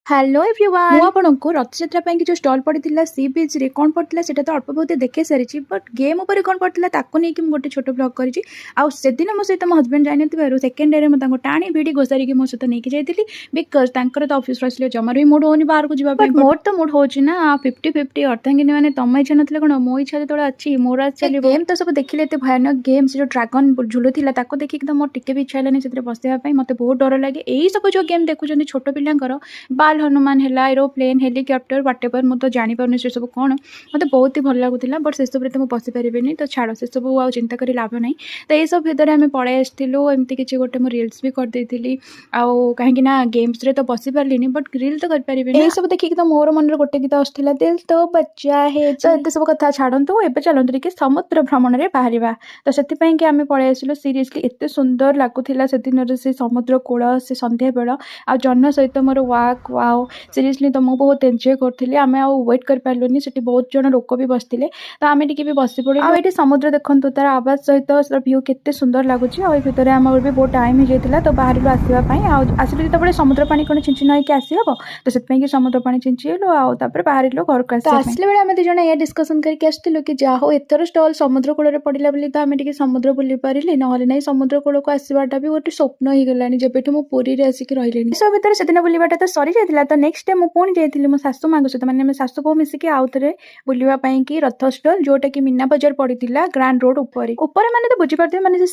Hello everyone, ମୁଁ ଆପଣଙ୍କୁ ରଥଯାତ୍ରା ପାଇଁ କି ଯୋଉ ଷ୍ଟଲ୍ ପଡ଼ିଥିଲା ସି ବିଚ୍ରେ କ'ଣ ପଡ଼ିଥିଲା, ସେଇଟା ତ ଅଳ୍ପ ବହୁତ ଦେଖେଇ ସାରିଛି। ବଟ୍ ଗେମ୍ ଉପରେ କ'ଣ ପଡ଼ିଥିଲା, ତାକୁ ନେଇକି ମୁଁ ଗୋଟେ ଛୋଟ ବ୍ଲଗ୍ କରିଛି। ଆଉ ସେଦିନ ମୋ ସହିତ ମୋ ହଜବେଣ୍ଡ ଯାଇନଥିବାରୁ ସେକେଣ୍ଡ ଡେରେ ମୁଁ ତାଙ୍କୁ ଟାଣି ଭିଡ଼ି ଘୋଷାରିକି ମୋ ସହିତ ନେଇକି ଯାଇଥିଲି, because ତାଙ୍କର ତ ଅଫିସରୁ ଆସିଲେ ଜମାରୁ ବି ମୁଡ୍ ହେଉନି ବାହାରକୁ ଯିବା ପାଇଁ। ମୋର ତ ମୁଡ୍ ହେଉଛି ନା 50-50। ଅର୍ଦ୍ଧାଙ୍ଗିନୀ ମାନେ ତମ ଇଚ୍ଛା ନଥିଲେ କ'ଣ, ମୋ ଇଚ୍ଛା ଯେତେବେଳେ ଅଛି ମୋର ଆଜି ଚାଲିବ। ଗେମ୍ ତ ସବୁ ଦେଖିଲେ, ଏତେ ଭୟାନକ ଗେମ୍। ସେ ଯୋଉ ଡ୍ରାଗନ୍ ଝୁଲୁଥିଲା, ତାକୁ ଦେଖିକି ତ ମୋର ଟିକେ ବି ଇଚ୍ଛା ହେଲାନି ସେଥିରେ ବସିବା ପାଇଁ। ମୋତେ ବହୁତ ଡର ଲାଗେ। ଏଇ ସବୁ ଯୋଉ ଗେମ୍ ଦେଖୁଛନ୍ତି ଛୋଟ ପିଲାଙ୍କର, ବାଲ ହନୁମାନ ହେଲା, ଏରୋପ୍ଲେନ୍, ହେଲିକପ୍ଟର, ୱାଟ୍ ଏଭର୍, ମୁଁ ତ ଜାଣିପାରୁନି ସେସବୁ କ'ଣ। ମୋତେ ବହୁତ ହି ଭଲ ଲାଗୁଥିଲା, ବଟ୍ ସେସବୁରେ ତ ମୁଁ ବସିପାରିବିନି। ତ ଛାଡ଼, ସେସବୁ ଆଉ ଚିନ୍ତା କରି ଲାଭ ନାହିଁ। ତ ଏଇସବୁ ଭିତରେ ଆମେ ପଳେଇ ଆସିଥିଲୁ। ଏମିତି କିଛି ଗୋଟେ ମୁଁ ରିଲ୍ସ ବି କରିଦେଇଥିଲି ଆଉ କାହିଁକି ନା ଗେମ୍ସରେ ତ ବସି ପାରିଲିନି, ବଟ୍ ରିଲ୍ ତ କରିପାରିବି। ଏଇସବୁ ଦେଖିକି ତ ମୋର ମନରେ ଗୋଟେ ଗୀତ ଆସୁଥିଲା, "दिल तो बच्चा है"। ତ ଏତେ ସବୁ କଥା ଛାଡ଼ନ୍ତୁ, ଏବେ ଚାଲନ୍ତୁ ଟିକେ ସମୁଦ୍ର ଭ୍ରମଣରେ ବାହାରିବା। ତ ସେଥିପାଇଁ କି ଆମେ ପଳେଇ ଆସିଲୁ। ସିରିୟସଲି, ଏତେ ସୁନ୍ଦର ଲାଗୁଥିଲା ସେଦିନର ସେ ସମୁଦ୍ର କୂଳ, ସେ ସନ୍ଧ୍ୟାବେଳ ଆଉ ଜହ୍ନ ସହିତ ମୋର ୱାକ୍। ୱାଓ, ସିରିୟସଲି ତ ମୁଁ ବହୁତ ଏନ୍ଜୟ କରୁଥିଲି। ଆମେ ଆଉ ୱେଟ୍ କରିପାରିଲୁନି। ସେଠି ବହୁତ ଜଣ ଲୋକ ବି ବସିଥିଲେ, ତ ଆମେ ଟିକେ ବି ବସି ପଡ଼ିଲୁ। ଆଉ ଏଠି ସମୁଦ୍ର ଦେଖନ୍ତୁ, ତାର ଆବାଜ ସହିତ ତାର ଭ୍ୟୁ କେତେ ସୁନ୍ଦର ଲାଗୁଛି। ଆଉ ଏ ଭିତରେ ଆମର ବି ବହୁତ ଟାଇମ୍ ହେଇଯାଇଥିଲା, ତ ବାହାରିଲୁ ଆସିବା ପାଇଁ। ଆଉ ଆସିଲୁ ଯେତେବେଳେ, ସମୁଦ୍ର ପାଣି କ'ଣ ଛିଞ୍ଚି ନ ହେଇକି ଆସିହବ? ତ ସେଥିପାଇଁ କି ସମୁଦ୍ର ପାଣି ଛିଞ୍ଚି ହେଲୁ ଆଉ ତାପରେ ବାହାରିଲୁ ଘରକୁ ଆସିବା ପାଇଁ। ଆସିଲା ବେଳେ ଆମେ ଦୁଇ ଜଣ ଏଇଆ ଡିସ୍କସନ୍ କରିକି ଆସିଥିଲୁ କି ଯାହା ହଉ, ଏଥର ଷ୍ଟଲ୍ ସମୁଦ୍ର କୂଳରେ ପଡ଼ିଲା ବୋଲି ତ ଆମେ ଟିକେ ସମୁଦ୍ର ବୁଲି ପାରିଲି, ନହେଲେ ନାହିଁ ସମୁଦ୍ର କୂଳକୁ ଆସିବାଟା ବି ଗୋଟେ ସ୍ୱପ୍ନ ହେଇଗଲାଣି ଯେବେଠୁ ମୁଁ ପୁରୀରେ ଆସିକି ରହିଲିଣି। ଏସବୁ ଭିତରେ ସେଦିନ ବୁଲିବାଟା ତ ସରିଯାଇଥିଲା। ତ ନେକ୍ସଟ ଡେ ମୁଁ ପୁଣି ଯାଇଥିଲି ମୋ ଶାଶୁ ମାଙ୍କ ସହିତ, ମାନେ ଆମେ ଶାଶୁ ବୋହୂ ମିଶିକି ଆଉ ଥରେ ବୁଲିବା ପାଇଁ କି ରଥ ଷ୍ଟଲ୍, ଯୋଉଟା କି ମୀନା ବଜାର ପଡ଼ିଥିଲା ଗ୍ରାଣ୍ଡ ରୋଡ ଉପରେ। ଉପରେ ମାନେ ତ ବୁଝିପାରୁଥିବେ, ମାନେ ସେ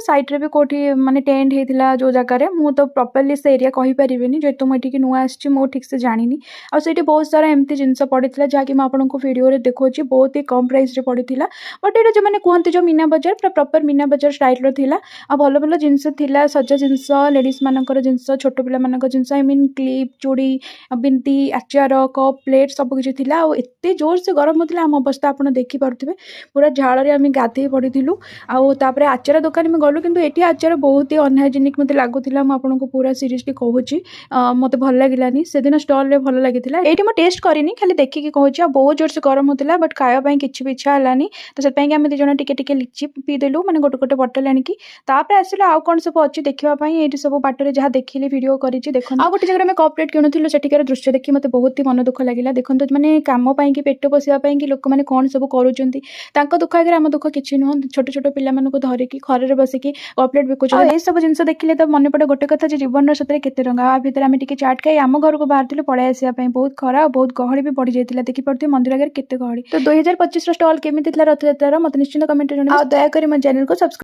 ସାଇଡ୍ରେ ବି କୋଉଠି ମାନେ ଟେଣ୍ଟ ହେଇଥିଲା ଯୋଉ ଜାଗାରେ। ମୁଁ ତ ପ୍ରପରଲି ସେ ଏରିଆ କହିପାରିବିନି, ଯେହେତୁ ମୁଁ ଏଠିକି ନୂଆ ଆସିଛି, ମୁଁ ଠିକ୍ସେ ଜାଣିନି। ଆଉ ସେଇଠି ବହୁତ ସାରା ଏମିତି ଜିନିଷ ପଡ଼ିଥିଲା, ଯାହାକି ମୁଁ ଆପଣଙ୍କୁ ଭିଡ଼ିଓରେ ଦେଖାଉଛି। ବହୁତ ହି କମ୍ ପ୍ରାଇସ୍ରେ ପଡ଼ିଥିଲା। ବଟ୍ ଏଇଟା ଯେଉଁମାନେ କୁହନ୍ତି ଯେଉଁ ମୀନା ବଜାର, ପୁରା ପ୍ରପର ମୀନା ବଜାର ଷ୍ଟାଇଲ୍ର ଥିଲା। ଆଉ ଭଲ ଭଲ ଜିନିଷ ଥିଲା, ସଜା ଜିନିଷ, ଲେଡ଼ିଜ୍ ମାନଙ୍କର ଜିନିଷ, ଛୋଟ ପିଲାମାନଙ୍କ ଜିନିଷ, I mean clip, ଚୁଡ଼ି, ବିନ୍ଦି, ଆଚାର, କପ୍, ପ୍ଲେଟ୍ ସବୁ କିଛି ଥିଲା। ଆଉ ଏତେ ଜୋରସେ ଗରମ ହେଉଥିଲା, ଆମ ଅବସ୍ଥା ଆପଣ ଦେଖିପାରୁଥିବେ। ପୁରା ଝାଳରେ ଆମେ ଗାଧେଇ ପଡ଼ିଥିଲୁ। ଆଉ ତାପରେ ଆଚାର ଦୋକାନ ଆମେ ଗଲୁ, କିନ୍ତୁ ଏଠି ଆଚାର ବହୁତ ହି ଅନହାଇଜେନିକ୍ ମୋତେ ଲାଗୁଥିଲା। ମୁଁ ଆପଣଙ୍କୁ ପୁରା ସିରିୟସଲି କହୁଛି, ମୋତେ ଭଲ ଲାଗିଲାନି। ସେଦିନ ଷ୍ଟଲ୍ରେ ଭଲ ଲାଗିଥିଲା। ଏଇଠି ମୁଁ ଟେଷ୍ଟ କରିନି, ଖାଲି ଦେଖିକି କହୁଛି। ଆଉ ବହୁତ ଜୋରସେ ଗରମ ହେଉଥିଲା, ବଟ୍ ଖାଇବା ପାଇଁ କିଛି ବି ଇଚ୍ଛା ହେଲାନି। ତ ସେଥିପାଇଁକି ଆମେ ଦୁଇ ଜଣ ଟିକେ ଟିକେ ଲିଚି ପିଇଦେଲୁ, ମାନେ ଗୋଟେ ଗୋଟେ ବଟଲ୍ ଆଣିକି। ତାପରେ ଆସିଲୁ ଆଉ କ'ଣ ସବୁ ଅଛି ଦେଖିବା ପାଇଁ। ଏଇଠି ସବୁ ବାଟରେ ଯାହା ଦେଖିଲି ଭିଡ଼ିଓ କରିଛି, ଦେଖନ୍ତୁ। ଆଉ ଗୋଟେ ଜାଗାରେ ଆମେ କପ୍ ପ୍ଲେଟ୍ କିଣୁଥିଲୁ। ସେଠିକାର ଦୃଶ୍ୟ ଦେଖି ମୋତେ ବହୁତ ହି ମନ ଦୁଃଖ ଲାଗିଲା। ଦେଖନ୍ତୁ, ମାନେ କାମ ପାଇଁକି, ପେଟ ପୋଷିବା ପାଇଁକି ଲୋକମାନେ କ'ଣ ସବୁ କରୁଛନ୍ତି। ତାଙ୍କ ଦୁଃଖ ଆଗରେ ଆମ ଦୁଃଖ କିଛି ନୁହଁ। ଛୋଟ ଛୋଟ ପିଲାମାନଙ୍କୁ ଧରିକି ଖରାରେ ବସିକି କପ୍ ପ୍ଲେଟ୍ ବିକୁଛନ୍ତି। ଏସବୁ ଜିନିଷ ଦେଖିଲେ ତ ମନେ ପଡ଼େ ଗୋଟେ କଥା ଯେ ଜୀବନର ସତରେ କେତେ ରଙ୍ଗ। ଆଉ ଆ ଭିତରେ ଆମେ ଟିକେ ଚାଟ୍ ଖାଇ ଆମ ଘରକୁ ବାହାରିଥିଲୁ ପଳେଇ ଆସିବା ପାଇଁ। ବହୁତ ଖରା ଆଉ ବହୁତ ଗହଳି ବି ବଢ଼ିଯାଇଥିଲା। ଦେଖିପାରୁଥିବେ ମନ୍ଦିର ଆଗରେ କେତେ ଗହଳି। ତ 2025ର ଷ୍ଟଲ୍ କେମିତି ଥିଲା ରଥଯାତ୍ରାର, ମୋତେ ନିଶ୍ଚିତ କମେଣ୍ଟରେ ଜଣାଇବେ। ଆଉ ଦୟାକରି ମୋ ଚ୍ୟାନେଲକୁ ସବସ୍କ୍ରାଇବ୍